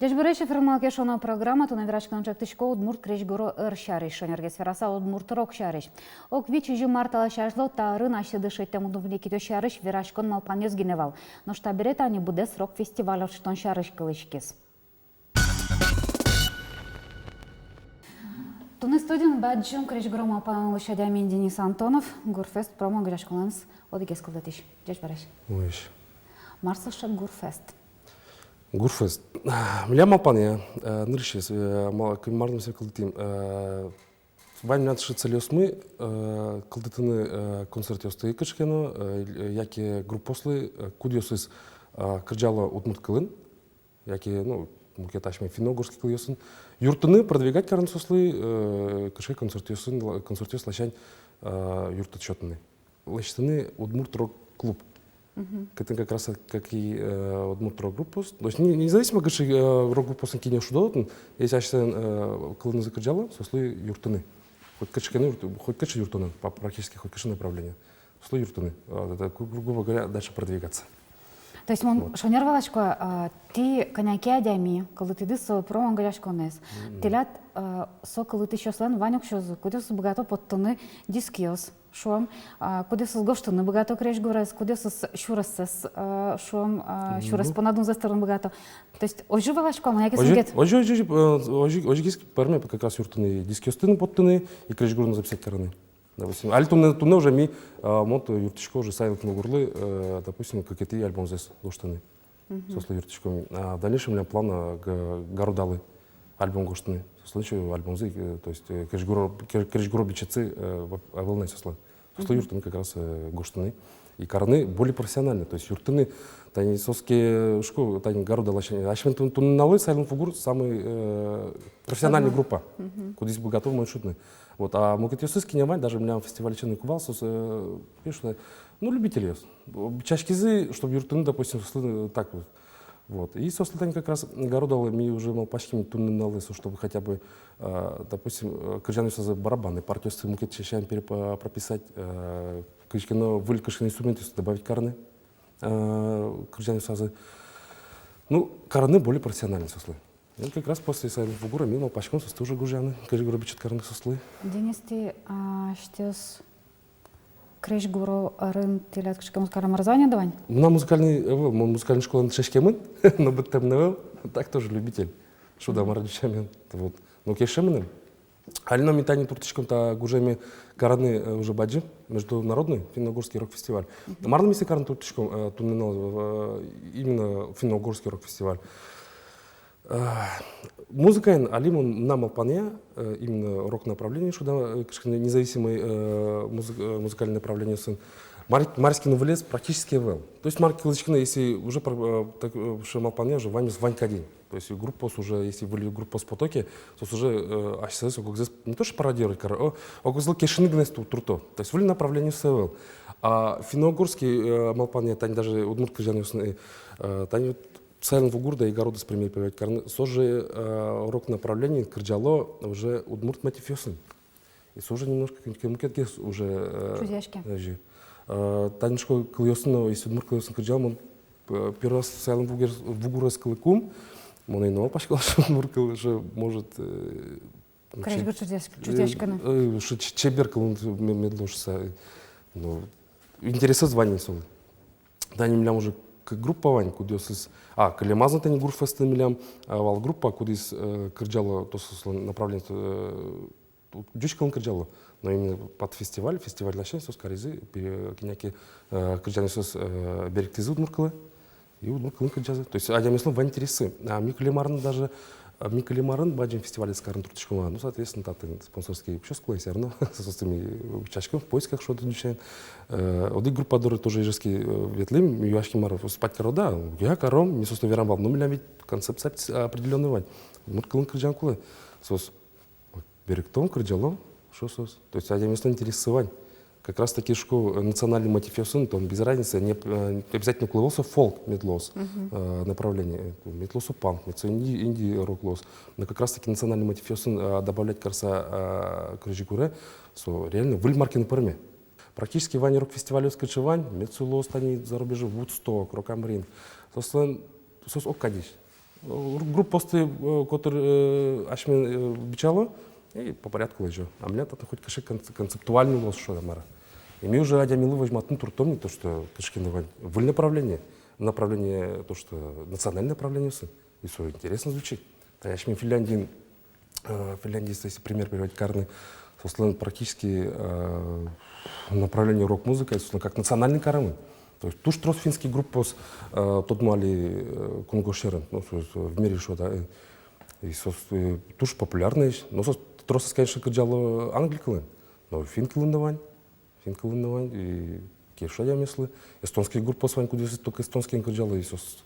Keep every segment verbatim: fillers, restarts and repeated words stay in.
Ӟечбуресь! Эфирын «Малы ке шуоно» программа. Туннэ вераськон ӵектӥсько удмурт крезьгуро ӧр сярысь. Шонергес вераса, удмурт рок сярысь. Ог вить-сизьым марталэсь азьло та ӧрын асьсэды шедьтэм удмурт музыкитъёс сярысь вераськон-малпанъёс гинэ вал. Нош табере тани быдэс рок-фестиваль ортчытон сярысь кылӥськиз. Туннэ студиын бадӟым крезьгуро малпанлэсь адями Денис Антонов, «Гурфест» промо-огазеяськонлэн одӥгез кылдытӥсь. Ӟечбуресь! Ой. Мар со сыӵе «Гурфест»? «Гурфест». Милям малпанъя, э, нырысез, э, ма-, кы-, мар но ми сое кылдытӥм, э, вань милям сыӵе цельёсмы, э, кылдытыны, э, концертъёсты кыӵе ке но, э, яке группаослы, э, кудъёсыз, э, кырӟало удмурт кылын, яке, ну, мукет асьме финно-угорский кылъёсын, юрттыны, продвигать карыны соослы, э, кыӵе ке концертъёсын, концертъёс ласянь, э, юрттэт сётыны. Лэсьтыны удмурт рок-клуб. Мгм. Кытын как раз, как и, э, удмурт рок-группаос. То есть не, независимо, кыӵе, э, рок-группаосын кинэ шудо отын, если асьсэлэн, э, кылынызы кырӟало, соослы юрттыны. Хоть кыӵе ке но юрт-, хоть кыӵе юрттыны, па-, практически хоть кыӵе направление. Соослы юрттыны. А, это, гру-, грубо говоря, дальше продвигаться. То есть мон шонер валасько, а, тӥ кӧня ке адями кылдытӥды со промо-огазеяськонэз. Мгм. Тӥляд, а, со кылдытӥсьёслэн вань уксёзы, кудъёсыз быгато поттыны дискъёс, шуом, а, кудъёсыз гожтыны быгато крезьгурез, кудъёсыз сюрессэс, а, шуом, а, сюрес понна дунзэс тырыны быгато. То есть озьы валасько-а мон, яке сыӵе? Озьы, озьы, озьы, э, озьы, озьы гес пӧрме как раз юрттыны, дискъёсты но поттыны и крезьгурын записать карыны. Допустим, али туннэ, туннэ уже ми, а, мон юрттӥсько уже «Сайлент Ву Гурлы», э, допустим, кыкетӥ альбомзэс гожтыны. Мгм. Соослы юрттӥськом. А в дальнейшем милям план, а, г-, «Гарудалы» альбом гожтыны. Соослэн ещё альбомзы, э, то есть, э, крезьгуро-, кре-, крезьгуро бичетсы, э, в-, ӧвӧл на соослэн. Соослы юрттыны как раз, э, гожтыны. И карыны более профессионально. То есть юрттыны, тани соос ке, шуисько, тани «Гарудалы» ласянь. Асьмелэн тун-, туннэ нуналлы «Сайлент Ву Гурл» самый, э, профессиональный группа. Мгм. Кудӥз быгатэ умой шудыны. Вот, а мукетъёсыз кинэ вань, даже милям фестивальысен ик вал, соос, э, пишут, ну, любительёс. Бичаськизы, чтобы юрттыны, допустим, соослы, э, так вот. Вот. И соослы тани как раз «Гарудалы» ми уже малпаським туннэ нуналлы, со, чтобы хотя бы, э, допустим, э, кырӟанъёсазы барабанный партиосты мукет сямен перепо-, прописать, э, кыӵе ке но выль кыӵе ке но инструментъёсты добавить карыны, э, кырӟанъёсазы. Ну, карыны более профессиональный соослы. И как раз после «Сайлент Ву Гурла» ми малпаськом соосты уже гожъяны, крезьгуро бичет карыны соослы. Денис, тӥ, а, асьтэос крезьгуро ӧрын тӥляд кыӵе ке музыкальное образование-а вань? Мынам музыкальный, э, мон музыкальной школаын дышетскемын, но быдтэм но ӧвӧл, так тоже любитель. Шудо-а, мар-а, дышетскемын. Вот. Но кельше мыным. Али но ми тани турттӥськом та гужеме карыны, э, уже бадӟым международный финно-угорский рок-фестиваль. Мгм. Мар но ми сое карыны турттӥськом, э, туннэ нуналлы, э, именно финно-угорский рок-фестиваль. Э, музыкаын али мон, мынам малпанъя, э, именно рок-направление, шуод-а, э, кыӵе ке но независимый, э, музы-, э, музыкальный направлениосын, мар-, мар ке но вылез практически ӧвӧл. То есть мар ке кылзӥське но, если уже про-, э, так, э, вообще малпанъя уже ваньмыз вань кадь ини. То есть группаос уже, если выль группаос потэ ке, соос уже, э, асьсэзэс ог-огзэс не то что пародировать каро, о, ог-огзылы кельшыны гинэ ту-, турто. То есть выль направлениос ӧвӧл. А финно-угорский, э, малпанъя, тани даже удмурт кырӟанъёсын, э, тани вот «Сайлент Ву Гурл» да и «Гарудалы» пример приводить карыны, соос же, э, рок-направлениын кырӟало уже удмурт мотивъёсын. И соос же немножко кин-, кин-, мукетгес уже, э, чузъяське. Э, тани шуисько кылъёсын но, если удмурт кылъёсын кырӟало, мон, э, первый раз «Сайлент Ву Гур-», «Ву Гурлэз» кылыкум, мон ӧй но малпаськы вал, что удмурт кыл уже может, э, крезьгур чузъяськ-, чузъяськыны. Э, что ч-, чебер кыл ме-, мед луоз шуса. Ну, интересэз вань ни солэн. Тани милям уже к-, группа вань, кудъёсыз, а, кылемаз но тани «Гурфестын» милям, а, вал группа, кудӥз, э, кырӟало, то соослэн направлениез, э, ӟуч кылын кырӟало. Но именно под фестиваль, фестиваль ласянь соос каризы, пе-, кӧня ке, э, кырӟанъёсыз, э, берыктӥзы удмурт кылэ. И удмурт кылын кырӟазы. То есть адямиослэн вань интерессы. А ми кылем арын даже, а, ми кылем арын бадӟым фестивалез карыны турттӥськом вал. Ну, соответственно, татын спонсорский уксёос кулэ, всё равно. Соосты ми утчаськом, в поисках, шуод, дышен. Э, одӥг группа доры тоже Ижевский, э, ветлӥм, юаським, мар, выступать кароды-а? Я, каром, ми соослы верам вал. Но милям ведь концепция опре-, определённый вань. Удмурт кылын кырӟан кулэ. Соос берыктом, кырӟалом, шуо соос. То есть адямиослэн интерессы вань. Как раз таки, шуисько, э, национальный мотивъёсын, тон без разницы, не, э, обязательно кулэ ӧвӧл со фолк мед луоз, э, направление, э, мед луоз со панк, мед со инди, инди-рок луоз. Но как раз таки национальный мотивъёсын, э, добавлять карыса, э, крезьгуре, со реально выль мар ке но пӧрме. Практически вань рок-фестивальёс, кыӵе вань, мед со луоз тани зарубежын, Вудсток, Рок-ам-Ринг. Соослэн, соос ог кадесь. Э, группаосты, э, котыр, э, асьме, э, бичало, и по порядку лэзё. А милям татын хоть кыӵе конц-, концептуальный луоз шуод-а, мар-а. И ми уже адямилы возьматыны туртом ни то, что кыӵе ке но вань выль направление, направление, то, что национальное направление, и со интересно звучит. Тани асьме Финляндиын, э, Финляндиысь, если пример приводить карыны, соослэн практически, э, направление рок-музыка, соослэн как национальный каремын. То есть туж трос финский группаос, э, тодмо али, э, кунгож сьӧрын, ну, соос, э, в мире шуод-а, э, и соос, э, туж популярноесь, но соос тросэз, конечно, кырӟало англи кылын, но финн кылын но вань. Финн кылын но вань, и кельшо адямиослы. Эстонский группаос вань, кудъёсыз только эстонскиен кырӟало, и соос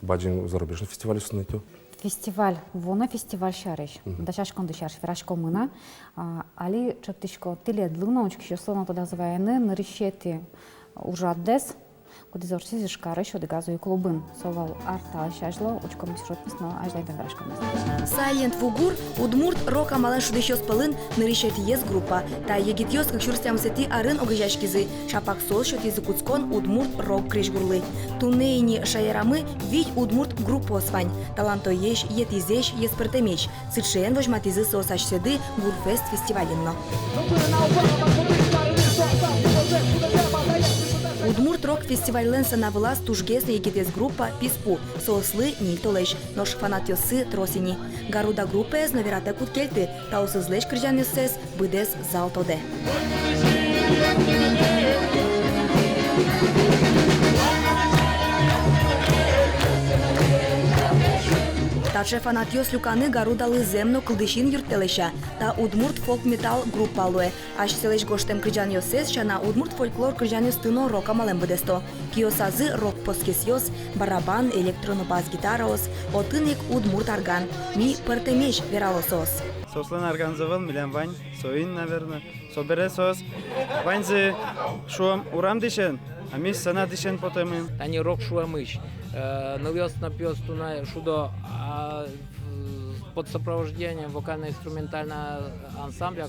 бадӟым зарубежный фестивальёсын ӧтё. Фестиваль, вуоно фестиваль сярысь, мгм, дасяськонды сярысь вераськомы на, а, али чектӥсько тӥледлы но, учкисьёслы но тодазы вайыны нырысетӥ ужрадэз, кудӥз ортчиз Ижкарысь одӥгаз уй клубын. Со вал ар талэсь азьло, учкомы сюжетмес но азьланьтом вераськонмес. Silent Wugur удмурт рок амалэн шудӥсьёс пӧлын нырысетӥез группа. Та егитъёс кык сюрс тямысэтӥ арын огазеяськизы. Чапак соос сётӥзы кутскон удмурт рок крезьгурлы. Туннэ ини шаерамы вить удмурт группаос вань: талантоесь, етӥзэсь, йӧспӧртэмесь. Сыӵеен возьматӥзы соос асьсэды Гурфест фестивалин но. Удмурт рок фестивальлэн сцена вылаз тужгес но егитэз группа «Писпу». Соослы ньыль толэзь, нош фанатъёссы трос ини. «Гаруда» группаез но вератэк уд кельты, таосызлэсь кырӟанъёссэс быдэс зал тодэ. Таӵе фанатъёс люканы «Гарудалы» зэм но кылдӥсьын юрттэ, лэся. Та удмурт фолк-метал группа луэ. Асьсэлэсь гожтэм кырӟанъёссэс сяна, удмурт фольклор кырӟанъёсты но рок амалэн быдэсто. Киосазы рок-поскесъёс, барабан, электро но бас-гитараос, отын ик удмурт арган. «Ми пӧртэмесь», — верало соос. Соослэн арганзы ӧвӧл, милям вань, соин, наверно. Собере соос ваньзы, шуом, урам дӥсен, а ми сцена дӥсен потэмын. Тани рок шуэмысь, э, нылъёс но пиос туннэ шудо, а, в-, под сопровождением вокально-инструментального ансамбля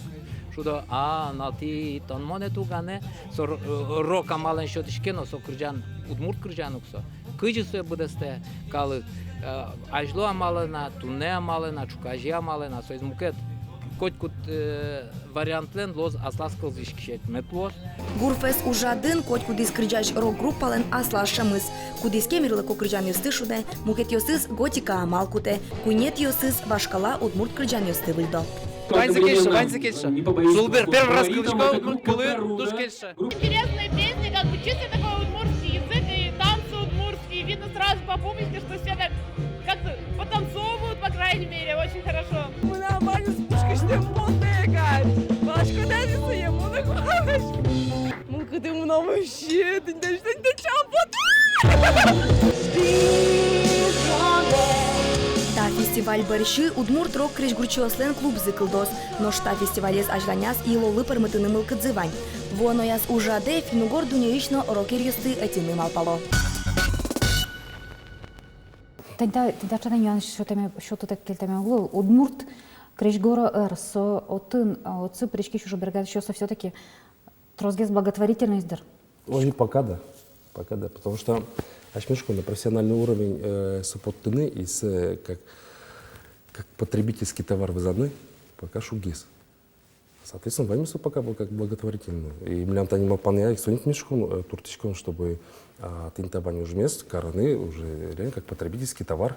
шудо: «А, на ты, тон монэ тугане». Со р-, э, рок амалэн сётӥське, но со кырӟан, удмурт кырӟан ук со. Кызьы сое быдэстэ калык, э, азьло амалэн-а, туннэ амалэн-а, ӵуказе амалэн-а, соиз мукет. Котькуд, э, вариантлэн луоз аслаз кылзӥськисез мед луоз. Гурфест ужрадын котькудӥз кырӟась рок-группалэн аслаз шӧмыз. Кудӥз ке мерлыко кырӟанъёсты шудэ, мукетъёсыз готика амал кутэ, куинетӥосыз вашкала удмурт кырӟанъёсты выльдо. Ваньзы кельше, ваньзы кельше. Сулбер, первый раз кылӥсько удмурт кылын, туж кельше. Интересные песни, как бы чисто такой удмуртский язык и танцы удмуртские. Видно сразу по публике, что все так как-то потанцовывают, по крайней мере, очень хорошо. Мынам ваньмыз пушкысьтым потэ кадь. Палочка, дай мне свою, муну калыч. Мылкыды мынам вообще, тынь дэ, тынь дэ чапот. Та фестиваль бӧрсьы удмурт рок крезьгурчиослэн клубзы кылдоз. Нош та фестивалез азьланяз йылолы пӧрмытыны мылкыдзы вань. Вуонояз ужрадэ финн-угор дуннеысь но рокеръёсты ӧтьыны малпало. Тань та, тань та ӵанэн юан сётэме, сётытэк кельтэме уг луы. Удмурт крезьгур ӧр, со отын, а, отчы пыриськись уже бригадасьёс всё-таки тросгес благотворительность дыр. Ой, пока да. Пока да. Потому что асьмеос шуиськом, на профессиональный уровень, э, со поттыны и со как, как потребительский товар вӧзаны пока шуггес. Соответственно, ваньмыз со пока был как благотворительный. И милям тани малпанъя ик со ик, ми шуиськом, э, туртӥськом, чтобы, а, тӥни та вань ужмес карыны уже реально как потребительский товар.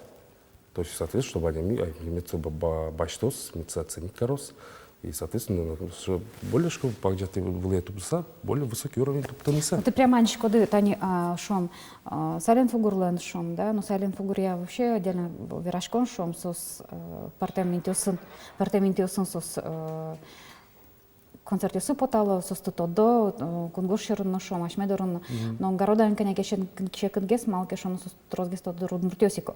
То есть, соответственно, чтобы адями, а, мед со ба-, ба-, басьтоз, мед со оценить кароз. И, соответственно, ну, что более, что пагӟатэ вылэ тубыса, более высокий уровень тубтыны со. Вот и прямо адӟиськоды тани, а, шуом, а, Silent Wugurлэн, шуом, да, ну, Silent Wugurъя вообще отдельно вераськом, шуом, соос, э, пӧртэм интыосын, пӧртэм интыосын соос, э, концертъёсы потало, соосты тодо, э, кунгож сьӧрын но, шуом, асьме дорын но. Мгм. Но Гарудаын кӧня ке секытгес, малы ке шуоно, соос тросгес тодо удмуртъёс ик.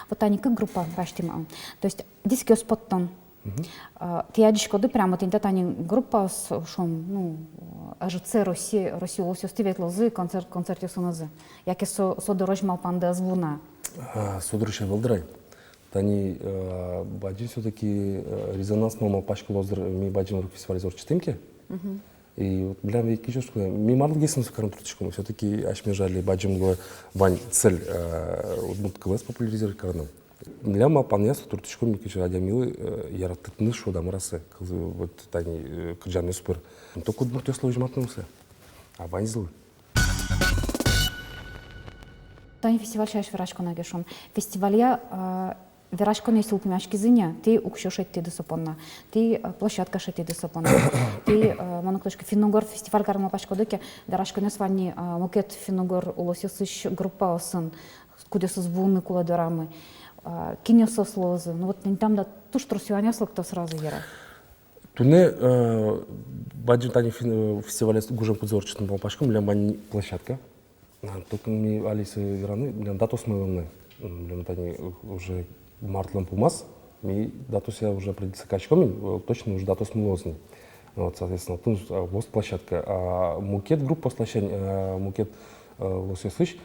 Вот тани кык группа басьтӥм. То есть дискъёс поттон. Мгм. А, тӥ адӟиськоды прямо тӥни та тани группаос, шуом, ну, ӧжытсэ Россия, Россия улосъёстӥ ветлозы концерт, концертъёсынызы. Яке со, со дорозь малпанды ӧз вуы на? А, со дорозь ӧвӧл дыр ай. Тани, э, бадӟым всё-таки, э, резонанс, мон малпасько, луоз дыр, ми бадӟым рок-фестивальёс ортчытӥм ке. Мгм. И вот милям вейкыжос, ми марлыдгес но со карыны туртӥськом, всё-таки асьмеос али бадӟым луэ вань цель, э, удмурт кылэз популяризировать карыны. Милям малпанъя со туртӥськом ик кыӵе адямилы, э, яратыны, шуод-а, мар-а сое, кыл-, вот тани, э, кырӟанъёс пыр. Но только удмуртъёслы возьматыны сое, а ваньзылы. Тани фестиваль сярысь вераськоно ке, шуом. Фестивалья, э, вераськонъёс йылпумъяськизы ини, тӥ уксё шедьтӥды со понна, тӥ, э, площадка шедьтӥды со понна, тӥ, э, мон уг тодӥськы, финн-угор фестиваль карыны малпаськоды ке, вераськонъёс вань ини, э, мукет финн-угор улосъёсысь группаосын, кудъёсыз вуыны кулэ дорамы. Э, кинъёс соос луозы? Ну вот, тани тамда туж трос юанъёс лыкто сразу йыре. Туннэ, э, бадӟым тани фин-, э, фестивалез гужем кудзэ ортчытыны малпаськом, милям вань площадка. А, только ми али сое вераны, милям датаосмы ӧвӧл на. М, милям тани, э, уже мартлэн пумаз, ми датаосъя уже определиться кариськом ини, э, точно уже датаосмы луоз ини. Вот, соответственно, отын, а, луоз площадка. А мукет группаос ласянь, а, мукет, э, улосъёсысь,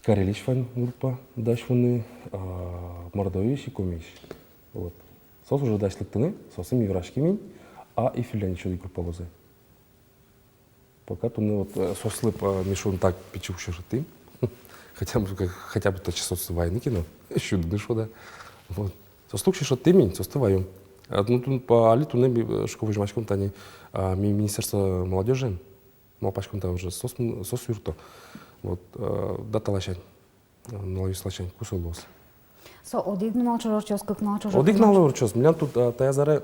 Карелиысь вань группа, дась вуыны, а, Мордовиысь и Комиысь. Вот. Соос уже дась лыктыны, соосын ми вераським ини, а и Финляндиысь одӥг группа луозы. Пока туннэ вот, э, соослы, э, ми, шуом так, пичи уксё шедьтӥм. Хотя бы, как, хотя бы татчы соослы вайыны ке но, сюдыны, шуод-а. Вот. Соослы уксё шедьтӥм ини, соосты ваём. А, ну, тун-, по-, али туннэ ми, э, шуко, возьмаськом тани, а, ми-, Министерство молодёжи, малпаськом, та уже соос, соос юртто. Вот, э, дата ласянь. Нуналъёс ласянь, ку со луоз. Со одӥг нунал ӵоже ортчоз, кык нунал ӵоже ортчоз? Одӥг нунал ӵоже ортчоз. Милям тут, а, таяз аре,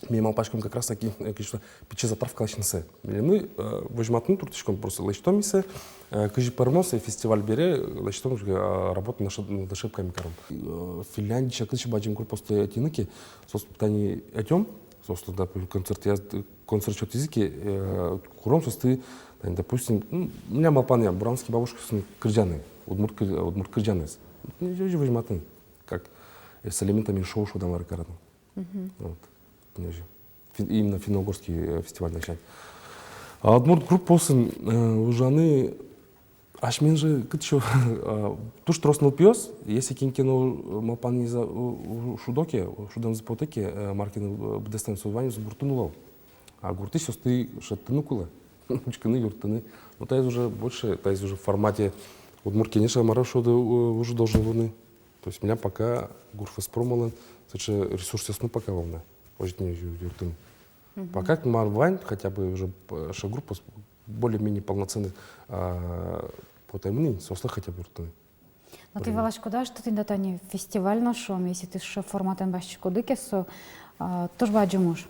ми малпаськом как раз таки, э, кыӵе ке пичи затравка ласянь сое. Милемлы, э, возьматыны туртӥськом, просто лэсьтом ми сое, э, кызьы пӧрмоз, э, фестиваль бере, э, лэсьтом, э, работа над ошиб-, над ошибками каром. Э, Финляндиысь, кыӵе ке бадӟым группаосты ӧтьыны ке, соосты тани ӧтём, соосты, допустим, концертъя-, концерт сётӥзы ке, э, куром соосты, тани, допустим, ну, милям малпанъя, «Бурановские бабушкаосын» кырӟаны, удмурт кыр-, удмурт кырӟанэз. Ну, озьы возьматыны, как, э, с элементами шоу, шуод-а, мар-а карыны. Мгм. Вот. Ну, озьы. Фин-, именно финно-угорский, э, фестиваль ласянь. А удмурт группаосын, э, ужаны асьмелэн же кытчы, а, туж трос нылпиос, если кин ке но, э, малпанзэ, э, у-, у-, шудо ке, шудэмзэ потэ ке, э, мар ке но, э, быдэстыны, со ваньмыз гуртын уло. А гуртысь соосты шедьтыны кулэ, учкыны, юрттыны. Но таиз уже больше, таиз уже в формате «Удмурт кенеш», а мар-а шуод, э, уже должен луыны. То есть милям пока ГУРФСПРОМОлэн сыӵе ресурсъёсмы пока ӧвӧл на, озьы ик ю-, юрттыны. Мгм. Пока мар вань, хотя бы уже, э, сыӵе группаос более-менее полноценный, а, потэмын ини, соослы хотя бы юрттыны. Но тӥ валаськоды-а, что тӥни тани фестиваль но, шуом, если тӥ сыӵе форматэн басьтӥськоды ке, со, а, туж бадӟым уж.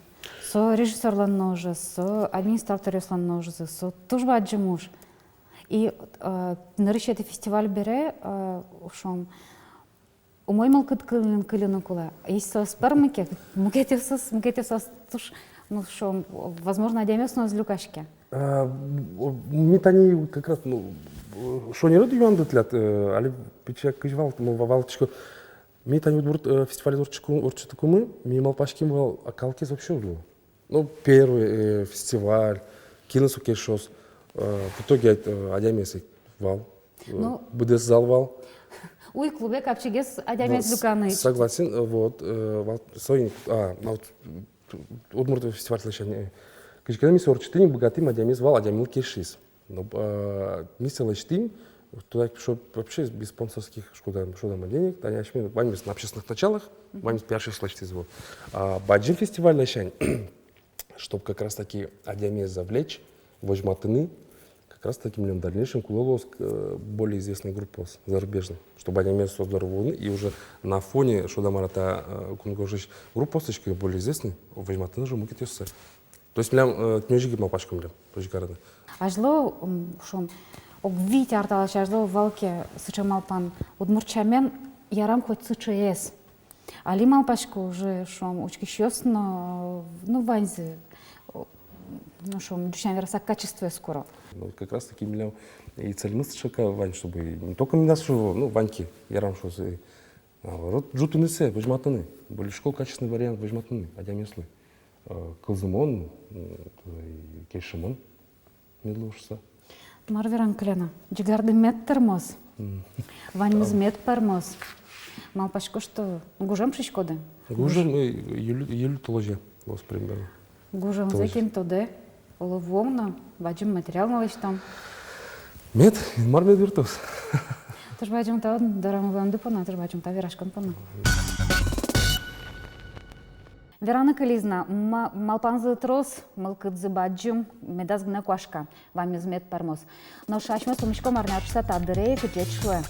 Со режиссёрлэн но ужез, со администраторъёслэн но ужез, со туж бадӟым уж. И, а, нырысетӥ фестиваль бере, а, шуом, умой мылкыд кыльыны, кыльыны кулэ. Если со ӧз пӧрмы ке, мукетъёсыз, мукетъёсыз туж, ну, шуом, возможно, адямиос но ӧз люкаське. А, м, ми тани как раз, ну, шонер-а юанды тӥляд, э, али пичияк кызьы вал, ну, ва-, валэктӥсько. Ми тани удмурт, э, фестиваль ортчытыку-, ортчытыкумы, ми малпаським вал, а калыкез вообще уз лу. Ну, первый, э, фестиваль, кинлы со кельшоз, э, в итоге, э, адямиез ик вал, э, ну, быдэс зал вал. Уй клубе капчигес адямиез, ну, люканы. Согласен, э, вот, э, вал, соин, а, ну, вот, удмурт фестиваль ласянь, э, кызьы ке но ми сое ортчытыны быгатӥм, адямиез вал, адямилы кельшиз. Но, а, ми сое лэсьтӥм, туда, шуом, вообще без спонсорских, шуод-а, шуод-а, денег, тани асьме ваньмыз на общественных началах, мгм, ваньмыз пиарщикъёс лэсьтӥзы, вот. А бадӟым фестиваль ласянь, чтоб как раз таки адямиез завлечь, возьматыны, как раз таки милям в дальнейшем кулэ луоз, э, более известный группаос, зарубежный, чтобы адямиез соос доры вуыны, и уже на фоне, шуод-а, мар-а, та, э, кунгожысь группаосысь ке более известный, возьматыны уже мукетъёссэ. То есть милям, э, тӥни озьы ик малпаськом милям, озьы ик карыны. Азьло, м, шуом, ог вить ар талэсь азьло вал ке сыӵе малпан: удмурт сямен ярам хоть сыӵеез. Али малпасько, уже, шуом, учкисьёс но, ну, ваньзы, о, ну, шуом, ӟуч сямен вераса, качествоез куро. Ну, как раз таки милям и цельмыз сыӵе ик вань, чтобы не только милям, шуом, ну, вань ке ярам, шуом, и, наоборот, ӝутыны сое, возьматыны, более шуко качественный вариант возьматыны адямиослы. Э, кылзымон, м, и кельшымон мед луоз шуса. Мар веран кыле на, ӟигарды мед тырмоз. М. Ваньмыз мед пӧрмоз. Малпасько, что гужем шуиськоды. Гужем, э, июль, июль толэзе луоз примерно. Гужемзэ кин тодэ, оло, вуом но, бадӟым материал но лэсьтом. Мед, Инмар мед юрттоз. Туж бадӟым тау дорамы вуэмды понна, туж бадӟым тау вераськон понна. Вераны кылиз на, ма-, малпанзы трос, мылкыдзы бадӟым, медаз гинэ куашка, ваньмыз мед пӧрмоз. Нош асьмеос пумиськом арня ортчыса та дыре ик. Ӟеч луэ.